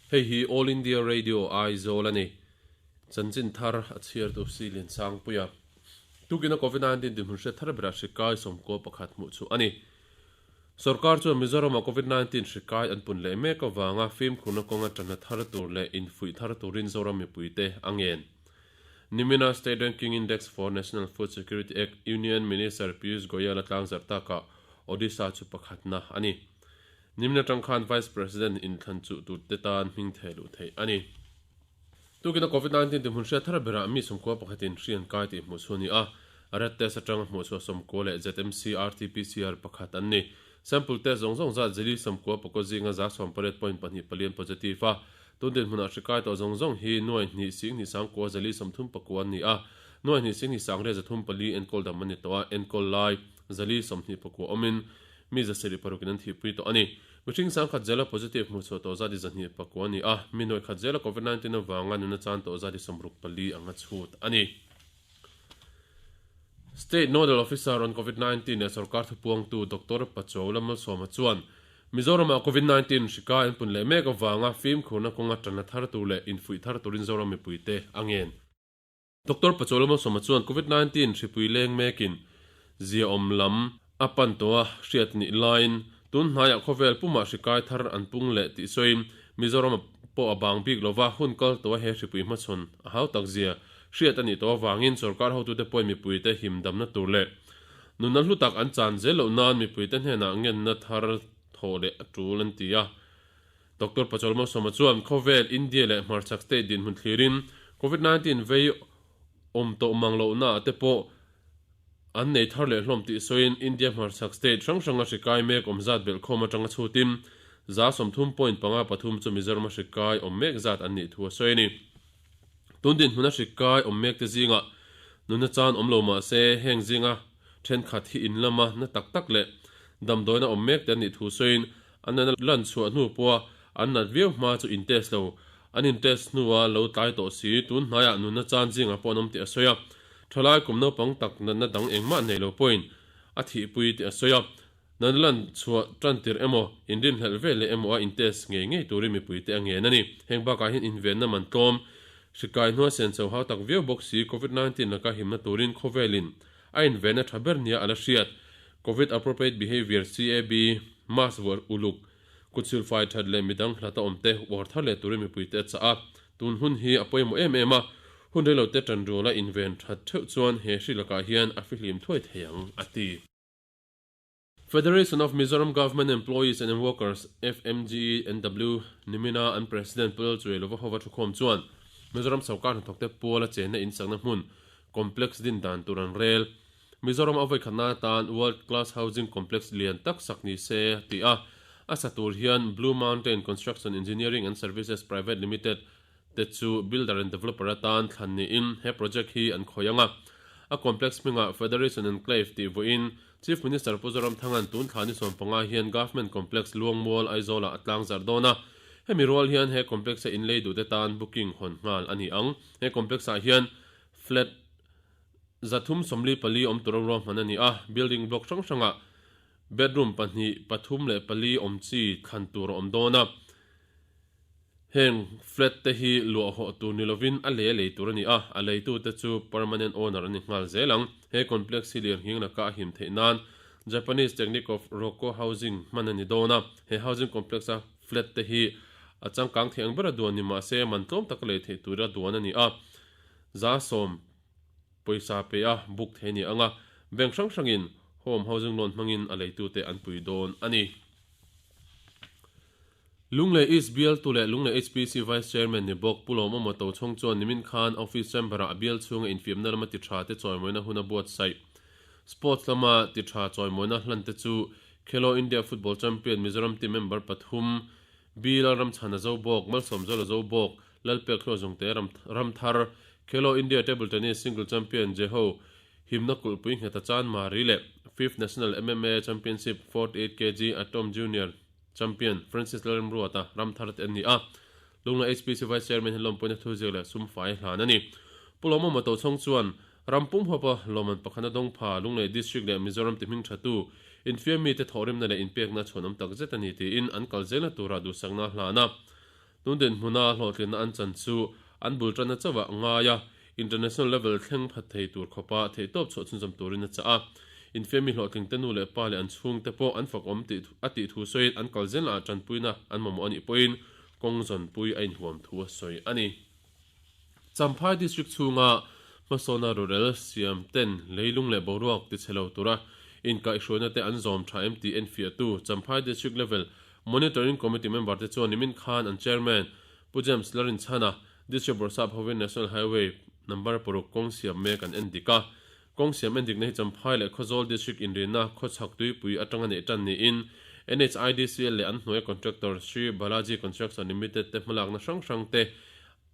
Hei hi All India Radio Aizawl a ni. Chanchin thar a chhiartu Silin Sangpuia. Tukina Covid-19 dinhmun hriat thar berah hri kai 11 hmuh chu a ni. Sorkar chuan Mizoram-ah Covid-19 hri kai an pun leh mek avanga fimkhurna kawnga tanna thar tur leh infuih thar turin Zoram mipuite a ngen. Nimina State Ranking Index for National Food Security Act Union Minister Piyush Goyal a tlangzarh takah Odisha chu pakhatna a ni. Nimina atang khan Vice President inthlan chuh turte tan hming theh luh theih a ni. Tukina Covid-19 tihmun hriat thar berah mi 91 in hri an kai tih hmuh chu a ni a, rat test atanga hmuh chhuah 90 leh ZMC RT-PCR pakhat an ni. Sample test zawng zawng zat zili 94 zinga 18.2 palian positive a, tun dinhmunah hri kai tawh zawng zawng hi nuai hnih sing hnih sang kua zali 39 an ni a, nuai hnih sing hnih sang riat 304 enkawl dam an ni tawh a, enkawl lai zali 29 awmin Mi 76 in an thihpui tawh a ni. Mihring 10,000 zela positive hmuh chhuah tawh zat hi 209 a ni a, mi 100 zela Covid-19 avanga nuna chan tawh zat hi 64 anga chhut a ni. State Nodal Officer on Covid-19 leh sorkar thupuangtu Doctor Pachuau Lalmalsawma chuan Mizoramah Covid-19 hri kai an pun leh mek avanga fimkhurna kawnga tanna thar tur leh infuih thar turin Zoram mipuite a ngen. Doctor Pachuau Lalmalsawma chuan Covid-19 hripui leng mekin ziaawm lam a pan tawh a hriat nih laiin tun hnaiah khawvel pumah hri kai thar an pung leh tih sawiin Mizoram pawh a bang bik lova hun kal tawh a he hripui hmachhawn a hau tak zia hriat a nih tawh avangin sorkar hotute pawhin mipuite himdamna tur leh nunna hlu tak an chan zel loh nan mipuite hnenah ngenna thar thawh leh a tul an ti a. Doctor Pachuau Lalmalsawma chuan khawvel India leh hmarchhak state dinhmun thlirin Covid-19 vei awm tawh mang lohna ah te pawh an nei thar leh hlawm tih sawiin India hmarchhak state hrang hranga hri kai mek awm zat belhkhawm atanga chhutin 30.53 chu Mizoram a hri kai awm mek zat an nih thu a sawi a ni. Tun dinhmuna hri kai awm mek te zingah nuna chan awm lo mah se heng zinga thenkhat hi in lama na tak tak leh damdawiina awm mek te an nih thu sawiin An nana lan chhuah hnu pawha an nat viau hma chu in test lo. An in test hnua lo tlai tawh si, tun hnaiah nunna chan zingah pawh an awm tih a sawi a. Thalai kum naupang tak natna dang engmah nei lo pawhin a thihpui tih a sawi a. Natna lan chhuah tan tirh emaw, inrinhlelh vel leh emaw a in test ngei ngei turin mipuite a ngen a ni. Heng bakah hian invenna man tlawm, hri kai hnua sen chho hau tak viau bawk si, Covid 19 laka himna turin khawvelin a invenna tha ber nia a la hriat. Covid Appropriate Behaviour, CAB, mask vuah uluk, kut silfai that leh midang hlata awm te uar thar leh turin mipuite a chah a. Tun hun hi a pawimawh em em a, hun reilote tanruala inven that theuh chuan he hri lakah hian a fihlim thuai thei ang, a ti. Federation of Mizoram Government Employees and Workers, FMGENW, nimina an President Pu Lalchuailova hova thukhawm chuan Mizoram sorkar hnathawkte puala chenna insakna hmun, complex, din dan tur an rel. Mizoram a vawikhatna atan World Class Housing Complex lian tak sak ni se a ti a, a sa tur hian Blue Mountain Construction Engineering and Services Private Limited te chu Builder and Developer atan thlan niin he project hi an khawih ang a. A complex hmingah Federation Enclave tih vawiin Chief Minister Pu Zoramthanga'n tun thla ni 15 hian Government Complex Luangmual Aizawlah a tlangzarh dawn a. Hemi rual hian he complex-a inlei duhte tan booking hawn nghal a ni ang. He complex-ah hian flat 344 awm tura ruahman a ni a, building block hrang hrangah bedroom pahnih, pathum leh pali awm chi thlan tur a awm dawn a. Heng flat te hi luah hawh tur ni lovin a lei a lei tur a ni a, a leitute chu permanent owner an ni nghal zel ang. He complex hi lirnghing laka a him theih nan Japanese technique of Rokko housing hman a ni dawn a, he housing complex a flat te hi a changkang thei ang bera duan ni mah se man tlawm taka lei theih tura duan a ni a, 10% pawisa pe a book thei a ni ang a, bank hrang hrangin home housing loan hmangin a leitute an pui dawn a ni. Lunglei East bialtu leh Lunglei HPC Vice Chairman ni bawk Pu Lawmawma Tochhawng chuan nimin khan Office Chamber-ah a bial chhunga infiamna lama ti tha te chawimawina hun a buatsaih. Sports lama ti tha chawimawina hlan te chu Khelo India Football Champion Mizoram team member pathum B Lalramchhana Zobawk, Malsawmzuala Zobawk, Lalpek Hluazungte Ramthar, Khelo India Table Tennis Single Champion Jeho Himna Kulhpui Ngheta Chan Mari leh Fifth National MMA Championship 48 kg Atom Junior Champion Francis Lalremruata Ramthar te an ni a. Lungla HPC Vice Chairman hi lawmpuina thu ziak leh sum fai hlan a ni. Pu Lawmawma Tochhawng chuan ram pum huapa lawmman pakhana dawng pha Lunglei District leh Mizoram ti hming thatu infiam mite thawhrimna leh inpekna chhuanawm tak zet a ni tiin an kal zelna turah duhsakna a hlan a. Tun dinhmuna hlawhtlinna an chan chu an bul tanna chauh ah ngai a, international level thleng phat thei tur khawpa theihtawp chhuah chhunzawm turin a chah a. Infiammi hlawhtling te nu leh pa leh an chhungte pawh an fakawm tih a tih thu sawiin an kal zel ah tanpuina an mamawh a nih pawhin kawng zawnpui a inhuam thu a sawi a ni. Champhai District chhunga hmasawna rorel siam ten leilung leh boruak tichhe lo tura inkaihhruaina te an zawm tha em tih enfiahtu Champhai District Level Monitoring Committee member te chuan nimin khan an Chairman Pu James Larinchhana District Bawrhsap hovin National Highway Number paruk kawng siam mek an endik a. Kawng siam endikna hi Champhai leh Khawzawl District inrina khawchhak tuipui atanga neih tan niin NHIDCL leh an hnuaia contractor Sri Balaji Construction Limited te hmalakna hrang hrang te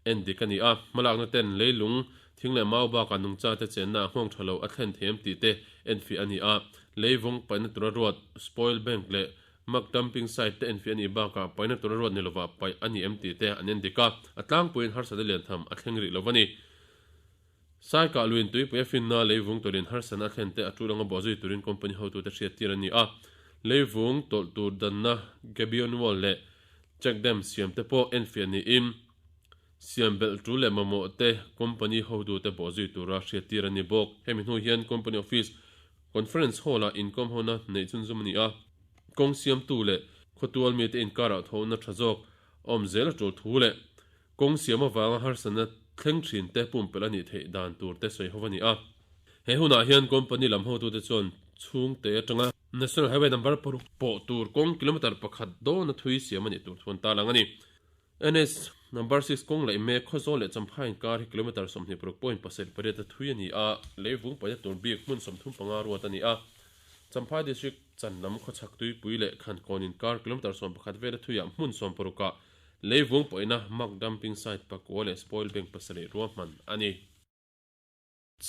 endik a ni a. Hmalakna ten leilung, thing leh mau bakah nungcha te chenna a nghawng tha lo a thlen thei em tih te enfiah a ni a. Leivung paihna tura ruat Spoil Bank leh Muck dumping site te enfiah a nih bakah paihna tura ruat ni lovah paih a ni em tih te an endik a, a tlangpuiin harsatna lian tham a thleng rih lo a ni. Saikah luin tuipui a finna leivung tawlhin harsatna a thlen te a tul anga bawhzui turin company hotute hriattir a ni a, leivung tawlh tur danna gabion wall leh check dam siam te pawh enfiah niin siam belh tul leh mamawh te company hotute bawhzui tura hriattir a ni bawk. Hemi hnu hian company office Conference Hall-ah inkawm hona neih chhunzawm a ni a, kawng siamtu leh khawtual mite inkarah thawhna tha zawk a awm zel a tul thu leh kawng siam avanga harsatna thleng thin te pumpelh a nih theih dan tur te sawi ho a ni a. He hunah hian company lam hotute chuan chhungte atanga National Highway number paruk pawh tur kawng kilometre pakhat dawna thui siam a nih tur thu an tarlang a ni. NH Number 6 kawng laih mek Khawzawl leh Champhai inkar hi kilometre 26.78 a thui a ni a, leivung paihna tur bik hmun 35 ruat a ni a. Champhai District chan lam khawchhak tuipui leh Khankawn inkar kilometre 11 vel a thuiah hmun 16 ah leivung paihna muck dumping site pakua leh spoil bank pasarih ruahman a ni.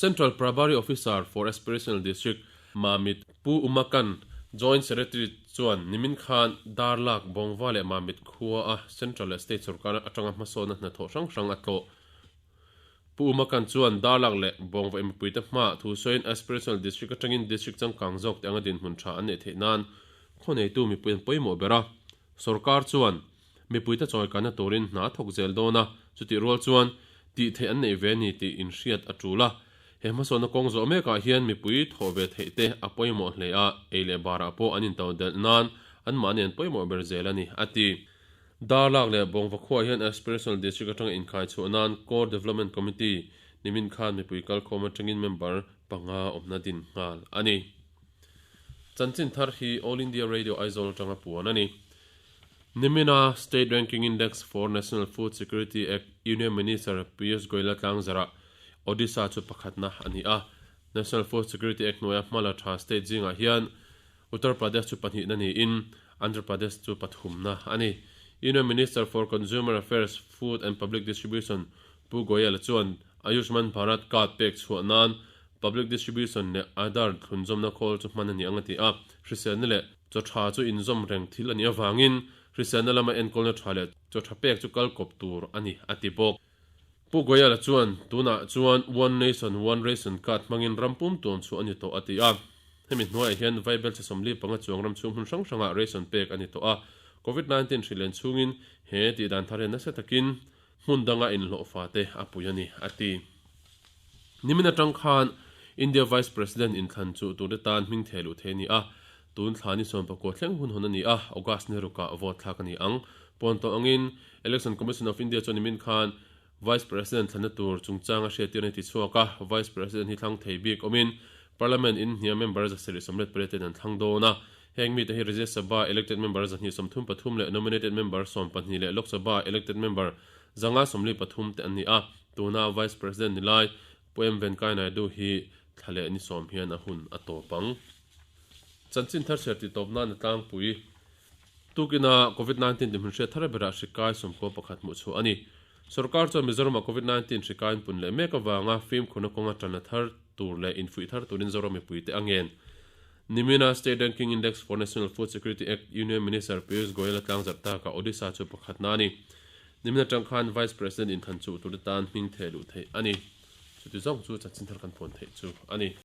Central Prabhari Officer for Aspirational District, Mamit, Pu Umakan, Joint Secretary chuan nimin khan Darlak, Bawngva leh Mamit khua a Central leh State sorkar atanga hmasawnna hnathawh hrang hrang a tlawh. Pu Umakan chuan Darlak leh Bawngva mipuite hmaah thu sawiin Aspirational District atangin District changkang zawk te anga dinhmun tha an neih theih nan khawneitu mipui an pawimawh ber a. Sorkar chuan mipuite chawikanna turin hna a thawk zel dawn a, chutih rual chuan tih theih an neih ve a ni tih inhriat a tul a. He hmasawnna kawng zawh mekah hian mipui thawh ve theih te a pawimawh hle a, ei leh barah pawh an into delh nan anmahni an pawimawh ber zel a ni, a ti. Darlak leh Bawngva khuaah hian Aspirational District atanga inkhai chhuah nan Core Development Committee nimin khan mipui kalkhawm atangin member panga awmna din nghal a ni. Chanchin thar hi All India Radio Aizawl atanga puan a ni. Nimina State Ranking Index for National Food Security Act Union Minister Piyush Goyal tlangzarah Odisha chu pakhatna a ni a. National Food Security Act hnuaia hmala tha state zingah hian Uttar Pradesh chu pahnihna niin Andhra Pradesh chu pathumna a ni. Union Minister for Consumer Affairs, Food and Public Distribution Pu Goyal chuan Ayushman Bharat card pek chhuah nan Public Distribution leh Aadhaar thlunzawmna khawl chu hman a ni ang a ti a, hriselna leh chaw tha chu inzawm reng thil a nih avangin hriselna lama enkawlna tha leh chaw tha pek chu kal kawp tur a ni a ti bawk. Pu Goyal-a chuan tunah chuan One Nation One Ration Card hmangin ram pum tuam chhuah a ni tawh a ti a, hemi hnuaiah hian vaibel chhe 45 chuang ram chhung hmun hrang hrangah ration pek a ni tawh a, Covid 19 hri len chhungin he tihdan thar hian nasa takin hmun danga inhlawhfa te a pui a ni, a ti. Nimin atang khan India Vice President inthlan chu turte tan hming theh luh thei a ni a, tun thla ni 19 thleng hun hawn a ni a, August ni rukah vote thlak a ni ang. Pawn tawh angin Election Commission of India chuan nimin khan Vice President thlanna tur chungchang a hriattir a ni ti chhuak a, Vice President hi thlang thei bik awmin Parliament in hniam member 798 ten an thlang dawn a, Heng mite hi Rajya Sabha elected member 233 leh nominated member 12 leh Lok Sabha elected member 143 te an ni a. Tuna Vice President ni lai Pu M Venkaiah Naidu hi thla leh ni sawm hian a hun a tawp ang. Chanchin thar chhiar tih tawp nan a tlangpui. Tukina Covid 19 dinhmun hriat thar berah hri kai 11 hmuh chhuah a ni. Sorkar chuan Mizoramah Covid 19 hri kai inpun leh mek avanga fimkhurna kawnga tanna thar tur leh infuih thar turin Zoram mipuite a ngen. Nimina State Ranking Index for National Food Security Act Union Minister Piyush Goyal a tlangzarh takah Odisha chu pakhatna a ni. Nimina atang khan Vice President inthan chuh tur te tan hming theh luh theih a ni. Chuti zawng chu chanchin thar kan puan theih chu a ni.